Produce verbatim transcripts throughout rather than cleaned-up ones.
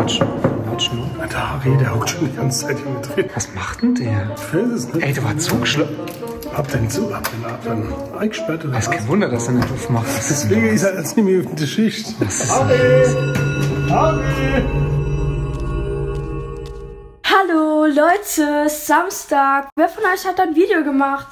Quatsch, nur. Der Harry, der hockt schon die ganze Zeit hier mit drin. Was macht denn der? Ich weiß es nicht. Ey, der war zugeschlagen. Hab den zu, hab den, hab den eingesperrt. Das ist kein Wunder, dass er nicht aufmacht. Deswegen ist er jetzt nicht mehr in der Schicht. Was ist denn los? Harry! Harry! Hallo Leute, Samstag. Wer von euch hat ein Video gemacht?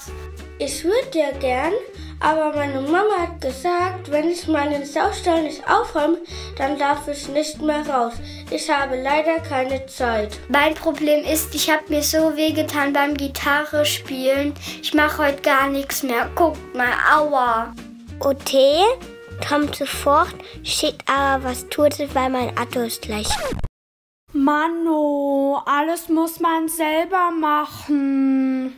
Ich würde ja gern, aber meine Mama hat gesagt, wenn ich meinen Saustall nicht aufräume, dann darf ich nicht mehr raus. Ich habe leider keine Zeit. Mein Problem ist, ich habe mir so wehgetan beim Gitarre spielen. Ich mache heute gar nichts mehr. Guckt mal, aua. O T kommt sofort, schickt aber was Totes, weil mein Akku ist gleich. Manno, alles muss man selber machen.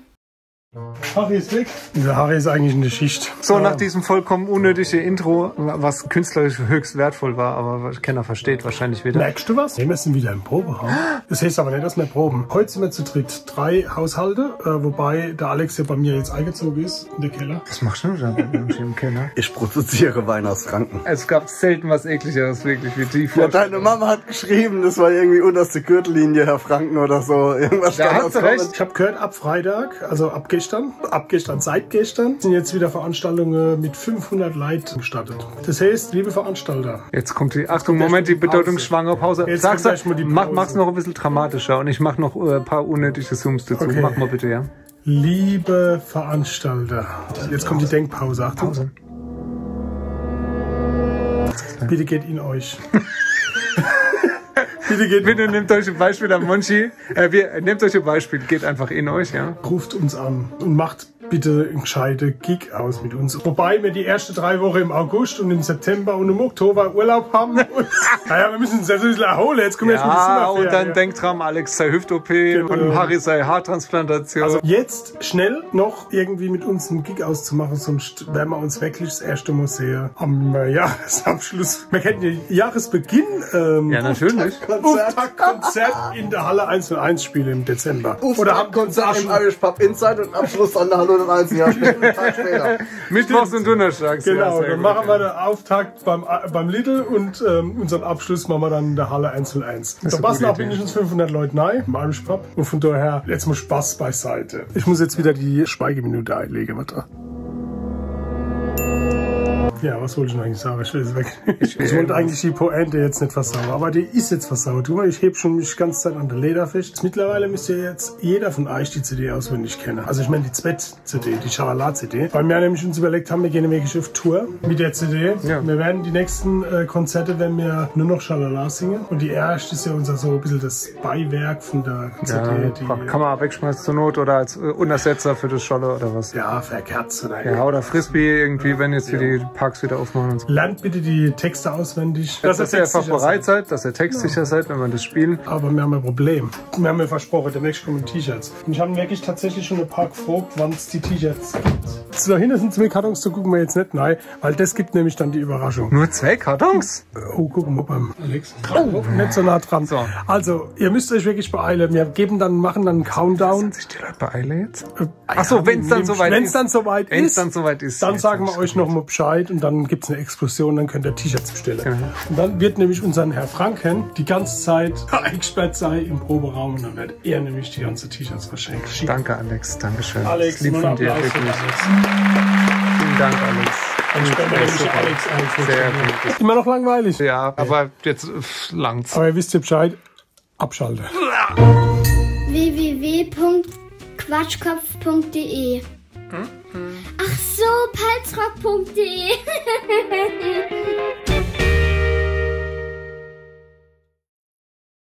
Harry ist weg. Der Harry ist eigentlich in der Schicht. So, nach diesem vollkommen unnötigen Intro, was künstlerisch höchst wertvoll war, aber keiner versteht wahrscheinlich wieder. Merkst du was? Wir sind wieder im Proberaum. Das heißt aber nicht, dass wir proben. Heute sind wir zu dritt. Drei Haushalte, äh, wobei der Alex ja bei mir jetzt eingezogen ist in der Keller. Was machst du denn da bei mir im Keller? Ich produziere Wein aus Franken. Es gab selten was Ekligeres, wirklich, wie die Vorstellung. Ja, deine Mama hat geschrieben, das war irgendwie unterste Gürtellinie, Herr Franken oder so. Irgendwas stand als Comment. Da hat sie recht. Ich hab gehört, ab Freitag, also ab gestern, ab gestern, seit gestern, sind jetzt wieder Veranstaltungen mit fünfhundert Leuten gestartet. Das heißt, liebe Veranstalter. Jetzt kommt die, Achtung, Moment, die bedeutungsschwangere Pause. Jetzt kommt gleich mal die Pause. Sag, mach, mach's noch ein bisschen dramatischer und ich mach noch, äh, ein paar unnötige Zooms dazu. Okay. Mach mal bitte, ja. Liebe Veranstalter. Jetzt kommt die Denkpause. Achtung. Pause. Bitte geht in euch. Bitte geht. Bitte nehmt euch ein Beispiel am Monchi. Äh, wir, nehmt euch ein Beispiel, geht einfach in euch, ja. Ruft uns an und macht bitte einen gescheiten Gig aus mit uns. Wobei wir die ersten drei Wochen im August und im September und im Oktober Urlaub haben. Und, naja, wir müssen uns jetzt ein bisschen erholen. Jetzt kommen wir erst mal ein bisschen. Ja, und dann denkt dran, Alex sei Hüft-O P und Harry sei Haartransplantation. Also jetzt schnell noch irgendwie mit uns einen Gig auszumachen, sonst werden wir uns wirklich das erste Mal sehen am, äh, Jahresabschluss. Wir könnten ja Jahresbeginn, ähm, ja, natürlich. Auftaktkonzert in der Halle eins null eins spielen im Dezember. Oder haben Konzert im Irish Pub Inside und Abschluss an der Halle eins null eins. Ja, einen Tag später. Mittwochs und Donnerstags. Genau, ja, sehr gut, dann machen wir den Auftakt beim, äh, beim Lidl und, ähm, unseren Abschluss machen wir dann in der Halle eins null eins. Da passen auch mindestens fünfhundert Leute rein im Irish Pub. Und von daher, jetzt mal Spaß beiseite. Ich muss jetzt wieder die Schweigeminute einlegen, warte. Ja, was wollte ich noch eigentlich sagen? Ich weiß es weg. Ich, ich wollte eigentlich die Pointe jetzt nicht versauen, aber die ist jetzt versaut. Guck mal, ich heb schon mich die ganze Zeit an der Leder fest. Mittlerweile müsste ja jetzt jeder von euch die C D auswendig kennen. Also ich meine die zweite C D, die Schalala-C D. Weil wir nämlich uns überlegt haben, wir gehen wirklich auf Tour mit der C D. Ja. Wir werden die nächsten, äh, Konzerte, werden wir nur noch Schalala singen. Und die erste ist ja unser so ein bisschen das Beiwerk von der C D. Ja, die kann man wegschmeißen zur Not oder als, äh, Untersetzer für das Scholle oder was. Ja, für Kerze oder, ja, oder Frisbee irgendwie, wenn jetzt hier die Parks wieder aufmachen und so. Lernt bitte die Texte auswendig. Dass ihr einfach bereit seid, dass ihr textsicher seid, wenn wir das spielen. Aber wir haben ein Problem. Wir haben ja versprochen, demnächst kommen T-Shirts. Und ich habe wirklich tatsächlich schon ein paar gefragt, wann es die T-Shirts gibt. So, da hinten sind zwei Kartons, da gucken wir jetzt nicht rein, weil das gibt nämlich dann die Überraschung. Nur zwei Kartons? Oh, guck mal beim Alex. Oh, nicht so nah dran. So. Also, ihr müsst euch wirklich beeilen. Wir geben dann, machen dann einen Countdown. Dass sich die Leute beeilen jetzt? Äh, ach so, ja, wenn's dann soweit ist. Wenn's dann soweit ist, dann sagen wir euch noch mal Bescheid und dann gibt's eine Explosion, dann könnt ihr T-Shirts bestellen. Genau. Und dann wird nämlich unser Herr Franken die ganze Zeit eingesperrt sein im Proberaum und dann wird er nämlich die ganze T-Shirts verschenkt. Danke, Alex. Dankeschön. Alex, lieb von dir, wirklich. Vielen Dank, Alex. Dann sperren wir nämlich super. Alex ein. Sehr gut. Immer noch langweilig. Ja, aber jetzt, pff, langt's. Aber ihr wisst ja Bescheid, abschalte. W W W Punkt quatschkopf Punkt D E. Ach so, palzrock Punkt D E.